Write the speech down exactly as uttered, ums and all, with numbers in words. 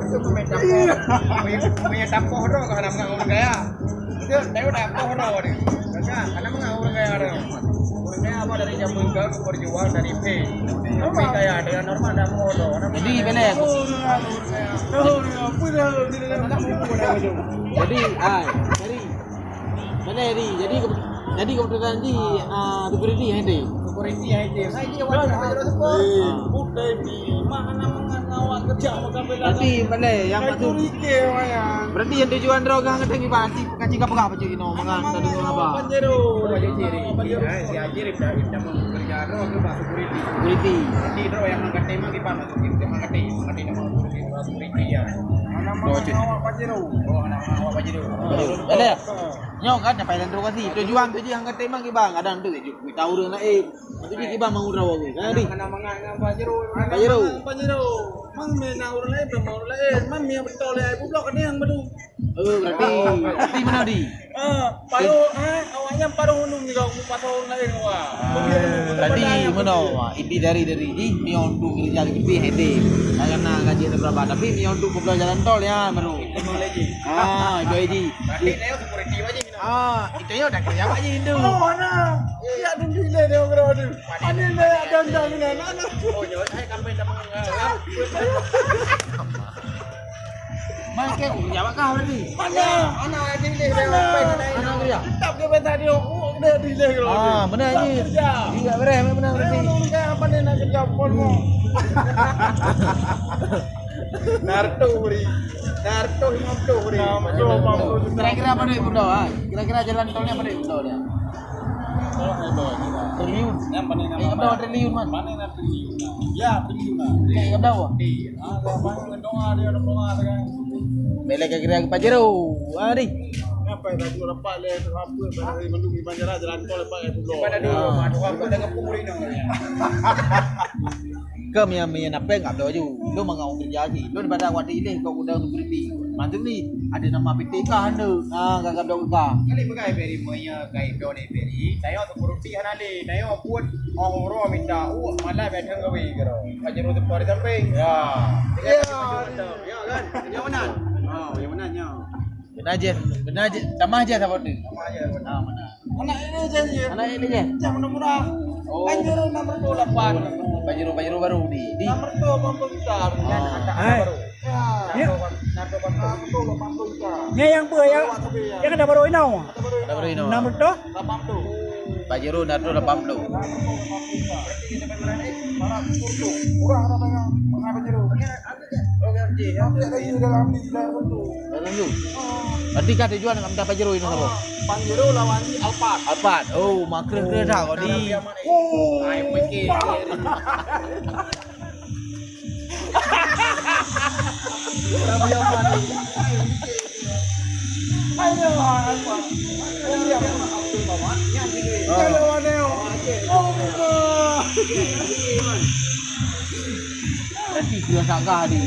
Itu pemain tapoh. Pemain, pemain tapoh tu kan, nama orang kaya. Itu, saya udah tapoh tu dia. Kan, karena mengaur kaya tu. Orang kaya apa dari zaman ke berjuang dari P. Tapi kaya dengan normal dah tapoh tu. Jadi, benar. Jadi, ah, jadi, mana jadi? Jadi, ke-, jadi keputusan ji, ah, security hai deh. Security hai deh. Hai deh, awak nak belajar sekolah. Eh, bukan ni. Mana mangan awak kerja makan bela. Berarti mana yang maksud? Berarti yang tujuan droga ngeteng ibarat si kaci kapal apa cik ino mangan tadi ngapa? Pajero. Pajero. Si Haji dah, dah mau kerja droga ke security. Security. Jadi droga yang angkat tema kita masuk, kita angkat tema, angkat tema security ya. Mana mangan awak Pajero. Oh, mana mangan awak Pajero. Ada. Nyoe kan dapat interogasi. Tujuan tu je angkat tema kiban. Kadang tu je kita urang lain. Tapi di kiban mau rawa tu. Kan di. Mana mangan dengan Pajero. Pajero. Pajero. Mang mena urang lain, belum urang lain. Mang mie betul ya, ibu blok ni yang bedu. Oh, berarti, berarti mana di? Ah, paruh, ah, awaknya paruh undung juga, aku pasal urang lain wah. Berarti mana? Wah, inti dari, dari di, ni untuk kerja di hede. Karena gaji ada berapa, tapi ni untuk pembelajaran tol ya, baru. Itu lagi. Ah, itu lagi. Berarti saya security wajib ni. Ah, itu ya udah kerja wajib tu. Oh, mana? Ya, dulu dia, dia orang tu. Mana dia, dia, dia, dia, dia, dia. Oh, ya, saya sampai sama. Main ke? Jawab kah berarti? Mana? Anak dia pilih dia. Mana? Anak dia. Tetap dia minta dia. Oh, dia pilih kalau dia. Ah, benar je. Kerja. Dia beres, benar berarti. Saya orang kaya apa dia nak kerja pun mau. Narto beri. Narto lima puluh beri. Nah, betul, lima puluh. Kira-kira apa duit pun dah, ah? Kira-kira jalan tolnya apa duit pun dah dia? Triliun. Yang mana nama? Eh, berapa triliun, Man? Mana nak triliun? Ya, triliun. Eh, berapa? Iya. Ah, banyak doa dia, doa dia. Bela kira-kira ke Pajero. Ah, di. Apa yang tadi lepas le apa dari Bandung di Banjarah jalan tol lepas ke Pulau. Pada dulu, ah. Pada dulu, pada ngepung ini. Keu mie, mie napéng ka bloe ju. Lôn mangat ureueng keureuja lagi. Lôn daripada awak ileh keu udang security. Mantu ni ada nama P T K ande. Ha, ka ka bloe ka. Kali peugah Peri, meunyoe ka bloe ni Peri, tanyoe security hana lé. Tanyoe buet oh uroe minta uek malam datang gawe keudroe. Pajero teupah di samping. Ya. Ya. Ya kan? Yang mana? Oh, yang mana nyoe? Beuna jih, beuna jih, tamah jih saboh tu. Tamah jih. Ah, beuna. Anak ini je, je. Anak ini je. Jam enam belas. Oh. Pajero enam ratus delapan. Pajero, Pajero baru di, di. Enam ratus delapan puluh juta. Ah. Hai. Baru. Ya. Ya. Enam ratus delapan puluh juta. Ni yang apa ya? Yang ada baru ini. Ada baru ini. Enam ratus? Delapan puluh. Pajero enam ratus delapan puluh. Kurang ada yang mengapai Pajero. Dalam tu. Berarti ka tujuan nak minta Pajero ini apa? Pajero lawan di Alphard. Alphard. Oh, makre ke dah kau di. Oh. Ayo, Alphard. Kalau ada. Oh. Berarti dia tak kah di.